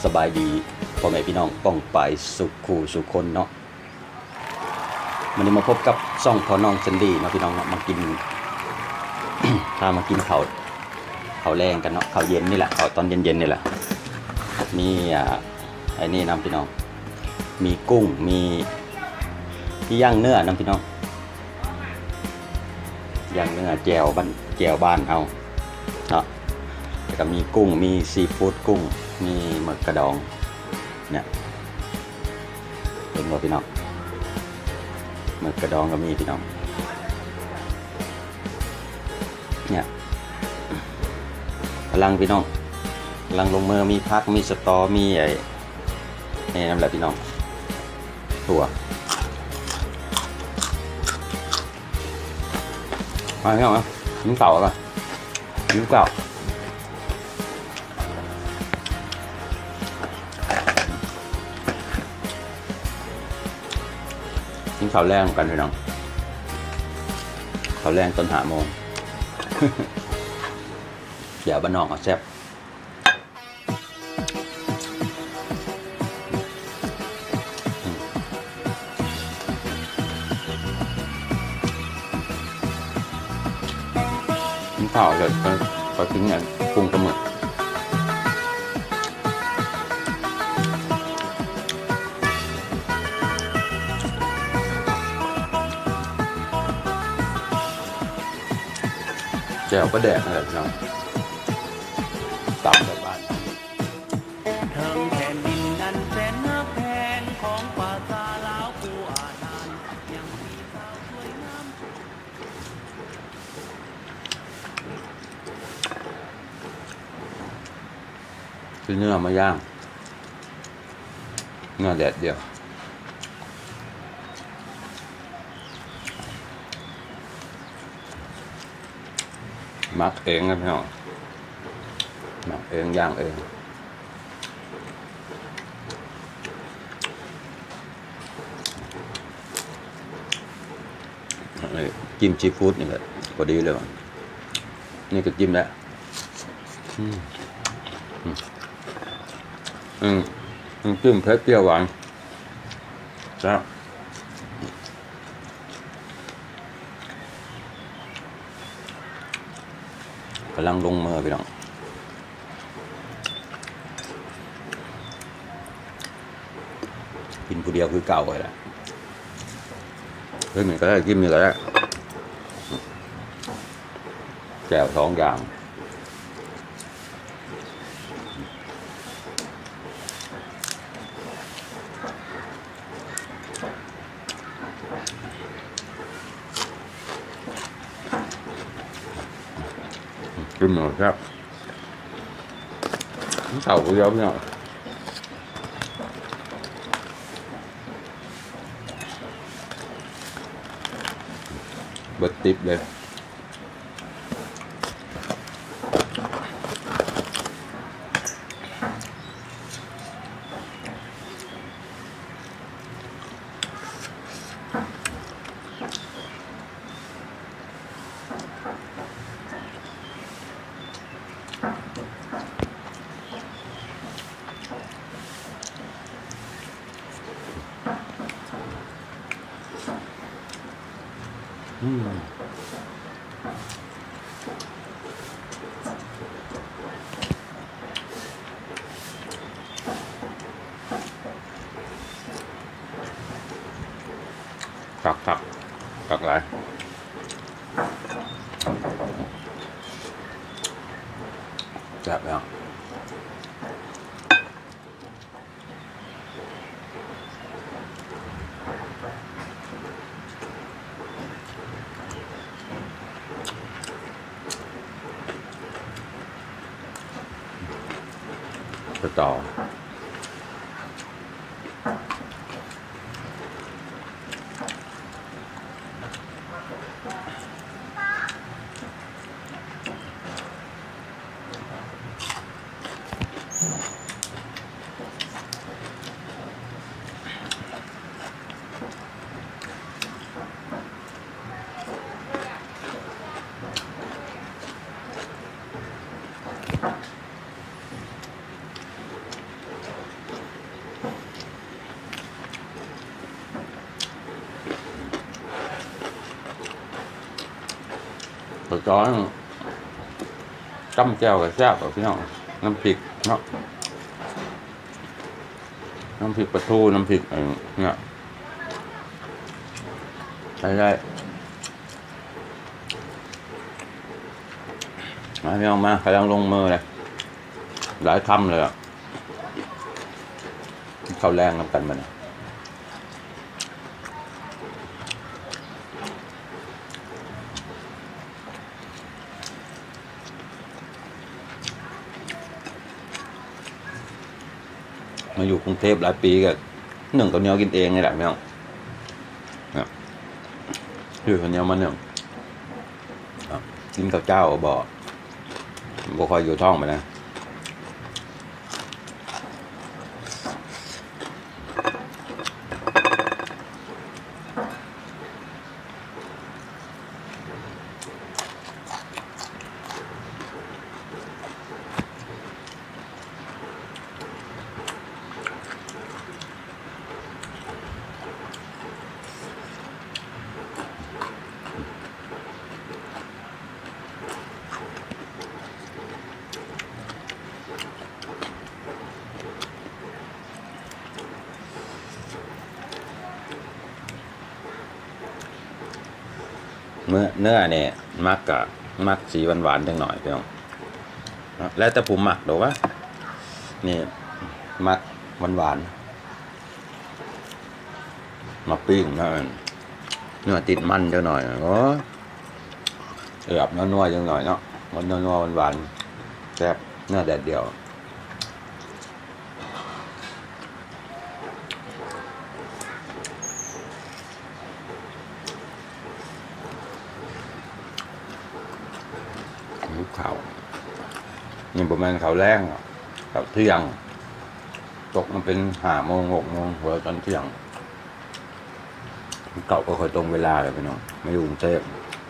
ສະບາຍດີພໍ່ແມ່ພີ່ນ້ອງປ້ອງປາຍສູ່ຄູ່ສູ່ຄົນເນາະ. ມື້ນີ້ມາພົບກັບຊ່ອງພໍ່ນ້ອງແຊນດີເນາະພີ່ນ້ອງເນາະ. ມາກິນ ພາມາກິນເຂົ້າ ເຂົ້າແລງກັນເນາະ, ເຂົ້າເຢັນນີ້ແຫຼະ ເຂົ້າຕອນເຢັນໆນີ້ແຫຼະ. ມີ ອ່າ ອັນນີ້ນຳພີ່ນ້ອງ ມີກຸ້ງ ມີ ມີຢ່າງເນື້ອນຳພີ່ນ້ອງ ຢ່າງເນື້ອ ແຈ່ວບ້ານ ແຈ່ວບ້ານເຮົາເນາະ. ແລ້ວກໍມີກຸ້ງ ມີຊີຟູດກຸ້ງ ມີໝຶກກະດອງ ເນຍ ເຫັນບໍ່ພີ່ນ້ອງ? ໝຶກກະດອງກໍມີພີ່ນ້ອງ ເນຍ ກຳລັງພີ່ນ້ອງ ກຳລັງລົງມື ມີຜັກ ມີສະຕໍ ມີໄອ້ ນີ້ນຳແຫຼະພີ່ນ້ອງ ຖົ່ວ. ມາພີ່ນ້ອງ ມາກິນເຂົ້າກ່ອນ ຫິວເຂົ້າ ກິນເຂົ້າແລງນຳກັນພີ່ນ້ອງ ເຂົ້າແລງຕອນຫ້າໂມງ ແຈ່ວບ້ານນອກເຮົາແຊບ. ກິນເຂົ້າເສັດ ໄປ ໄປກິນອັນກຸ້ງປາໝຶກ ແຈ່ວປາແດກນັ້ນແຫຼະພີ່ນ້ອງ ຕຳແບບບ້ານ. ເທິງແຜ່ນດິນອັນແສນຮັກແພງຂອງພາສາລາວຜູ້ອານານ ຍັງມີສາວສວຍງາມ. ຊື້ເນື້ອມາຍ່າງ ເນື້ອແດດດຽວ ໝັກເອງນະພີ່ນ້ອງ ໝັກເອງ ຍ່າງເອງ. ນີ້ ຈິ້ມຊີຟູດນີ້ແຫຼະ ພໍດີເລີຍ ນີ້ກໍຈິ້ມແລ້ວ ອືມ ອືມ ອືມ ຈິ້ມເຜັດ ປຽວ ຫວານ ແຊບ. ກຳລັງລົງມືພີ່ນ້ອງ ກິນຜູ້ດຽວຄືເກົ່າຫັ້ນແຫຼະ ເຮັດນີ້ກໍໄດ້ ກິນນີ້ກໍໄດ້ ແຈ່ວສອງຢ່າງ. ກິນໝົດແລ້ວ ເຂົ້າຜູ້ດຽວເນາະ ເບິດຕິບເລີຍ. ອືມ ຄັກໆ ຄັກຫຼາຍ ແຊບແລ້ວ. ສະຕໍ. ອືມ ເຂົ້າຈ້ອຍຈ້ຳແຈ່ວກໍແຊບແລ້ວພີ່ນ້ອງ ນ້ຳພລິກເນາະ ນ້ຳພລິກປາທູ ນ້ຳພລິກອັນນີ້ ໃຊ້ໄດ້ ມາພີ່ນ້ອງມາ ກຳລັງລົງມືເລີຍ ຫຼາຍຄຳເລີຍ ກິນເຂົ້າແລງນຳກັນບັດນີ້. ມາຢູ່ກຸງເທບຫຼາຍປີກໍໜຶ້ງເຂົ້າໜຽວກິນເອງນີ້ແຫຼະພີ່ນ້ອງ ຊື້ເຂົ້າໜຽວມາໜຶ້ງ ກິນເຂົ້າເຈົ້າບໍ່ ບໍ່ຄ່ອຍຢູ່ທ້ອງປານໃດ. ເນື້ອ ເນື້ອນີ້ມັກກະມັກສີຫວານໆຈັກໜ້ອຍພີ່ນ້ອງ ແລ້ວແຕ່ຜູ້ມັກດອກວ່າ ນີ້ມັກຫວານໆ ມາປີ້ງເນາະ ເນື້ອຕິດມັນຈັກໜ້ອຍ ໂອ້ຍ ເອອ ນວນໆຈັກໜ້ອຍເນາະ ມັນນວນໆຫວານໆ ແຊບ ເນື້ອແດດດຽວ. ຫິວເຂົ້າ ນີ້ບໍ່ແມ່ນເຂົ້າແລງ ເຂົ້າທ່ຽງ ຕົກມາເປັນຫ້າໂມງ ຫົກໂມງ ຫົວຕອນທ່ຽງ. ເຂົ້າບໍ່ຄ່ອຍຕົງເວລາເລີຍພີ່ນ້ອງ ມາຢູ່ກຸງເທບ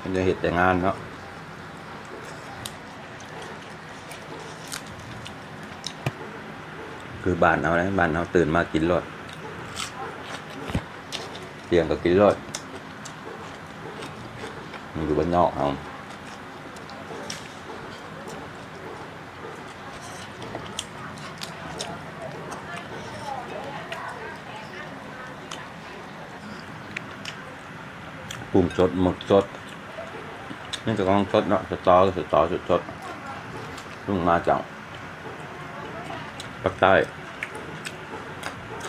ມັນຈະເຮັດແຕ່ງານເນາະ ຄືບ້ານເຮົາເດ້ ບ້ານເຮົາຕື່ນມາກິນໂລດ ທ່ຽງກໍກິນໂລດ ມັນຢູ່ບ້ານນອກເຮົາ. ກຸ້ງສົດ ໝຶກສົດ ມີແຕ່ຂອງສົດເນາະ ສະຕໍ ສະຕໍສົດໆ ເພິ່ງມາຈາກປາກໃຕ້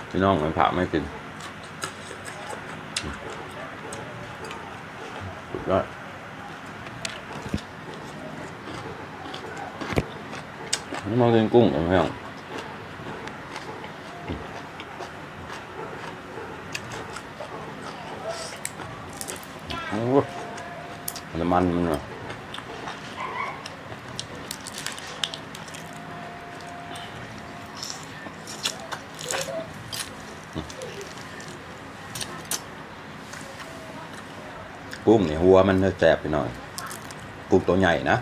ພີ່ນ້ອງເພິ່ນຝາກມາໃຫ້ກິນ ສຸດຍອດ. ມາກິນກຸ້ງກັນພີ່ນ້ອງ ໂອ້ ນ້ຳມັນມັນນະ. ກຸ້ງນີ້ຫົວມັນແຊບພີ່ນ້ອງ ກຸ້ງໂຕໃຫຍ່ນະ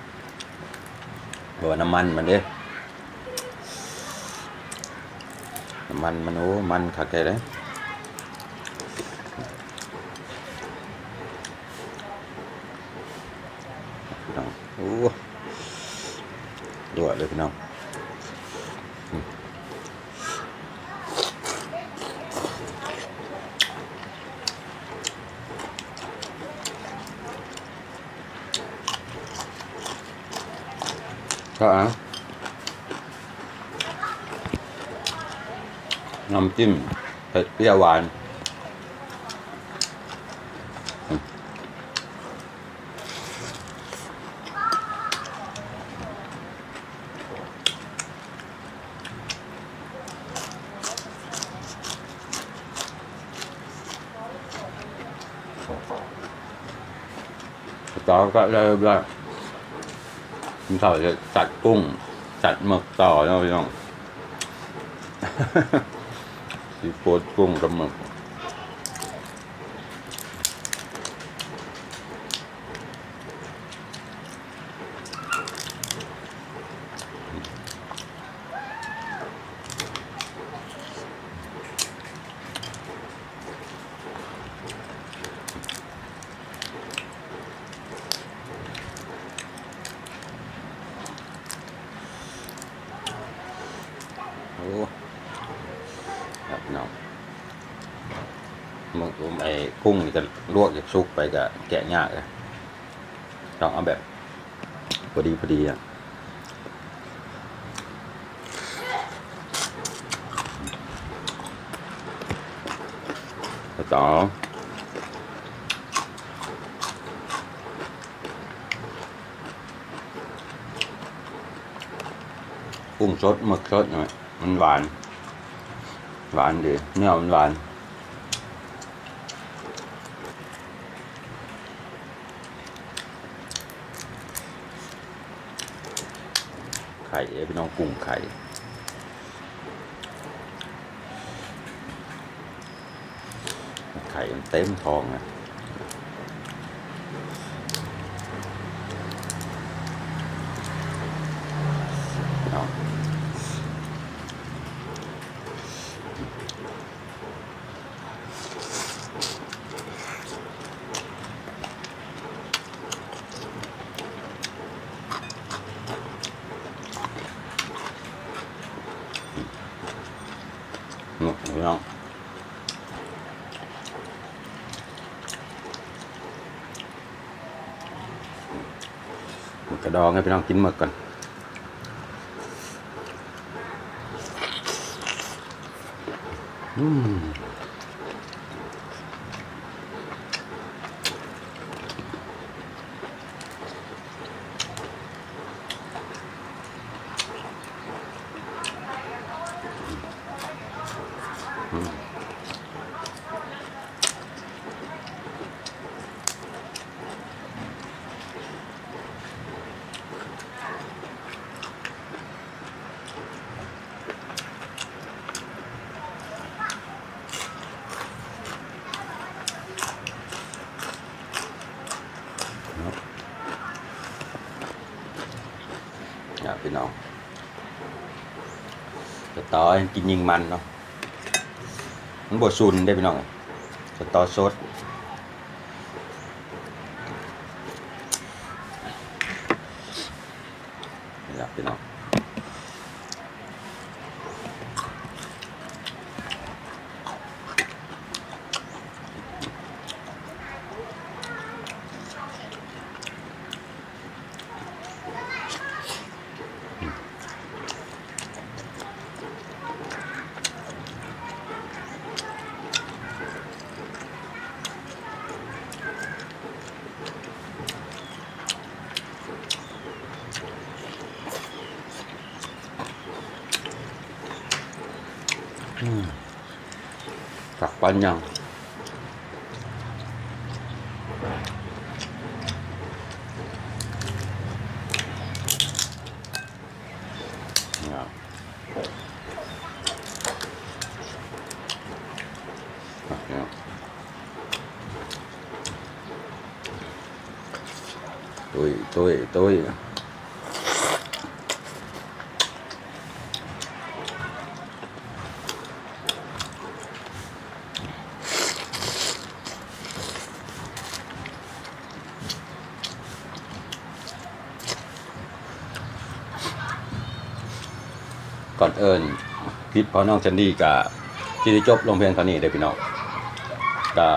ເພາະວ່ານ້ຳມັນມັນເດ້ ນ້ຳມັນມັນ ໂອ້ ມັນຄັກແທ້ເດ້ ພີ່ນ້ອງ ໂອ້ ລວກເລີຍພີ່ນ້ອງ. ກໍ ອາ ນ້ຳຈິ້ມເຜັດ ປຽວ ຫວານ. ເຈົ້າກໍເລີຍວ່າ ກິນເຂົ້າເສັດ ຈັດກຸ້ງ ຈັດໝຶກຕໍ່ເນາະພີ່ນ້ອງ ຊີຟູດ ກຸ້ງກັບໝຶກ. ເ ລວມໄອ້ກຸ້ງນີ້ກໍລວກຢາກສຸກໄປ ກໍແກະຍາກເລີຍ ຕ້ອງເອົາແບບພໍດີໆ ອະ ແລ້ວກໍ ກຸ້ງສົດ ໝຶກສົດ ມັນຫວານ ຫວານດີ ເນື້ອມັນຫວານ. ໄຂ່ເດ້ພີ່ນ້ອງ ກຸ້ງໄຂ່ ໄຂ່ມັນເຕັມທ້ອງນະ ເນາະ. ເນາະ ພີ່ນ້ອງ ໝຶກກະດອງ ໃຫ້ພີ່ນ້ອງກິນໝຶກກ່ອນ. ອືມ ອືມ. ເນາະ ພີ່ນ້ອງ ສະຕໍກິນຍິ່ງມັນເນາະ ມັນບໍ່ຊຸນເດ້ພີ່ນ້ອງ ສະຕໍສົດ. ນີ້ລະພີ່ນ້ອງ ອືມ ຜັກປານຫຍັງ ງາມ. ຕຸ້ຍ ຕຸ້ຍ ຕຸ້ຍ. ກ່ອນອື່ນ ຄລິບຂອງນ້ອງແຊນດີ້ກະຊິໄດ້ຈົບລົງພຽງເທົ່ານີ້ເດີພີ່ນ້ອງ ກະ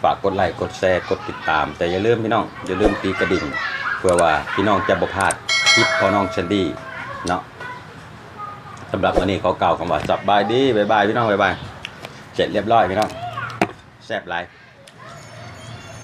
ຝາກກົດໄລ້ ກົດແຊ ກົດຕິດຕາມ ແຕ່ຢ່າລືມພີ່ນ້ອງ ຢ່າລືມຕີກະດິ່ງ ເພື່ອວ່າພີ່ນ້ອງຈະບໍ່ພາດຄລິບຂອງນ້ອງແຊນດີ້ເນາະ. ສຳລັບມື້ນີ້ຂໍກ່າວຄຳວ່າສະບາຍດີ ບາຍບາຍພີ່ນ້ອງ ບາຍບາຍ. ເສັດລຽບຮ້ອຍພີ່ນ້ອງ ແຊບຫຼາຍ.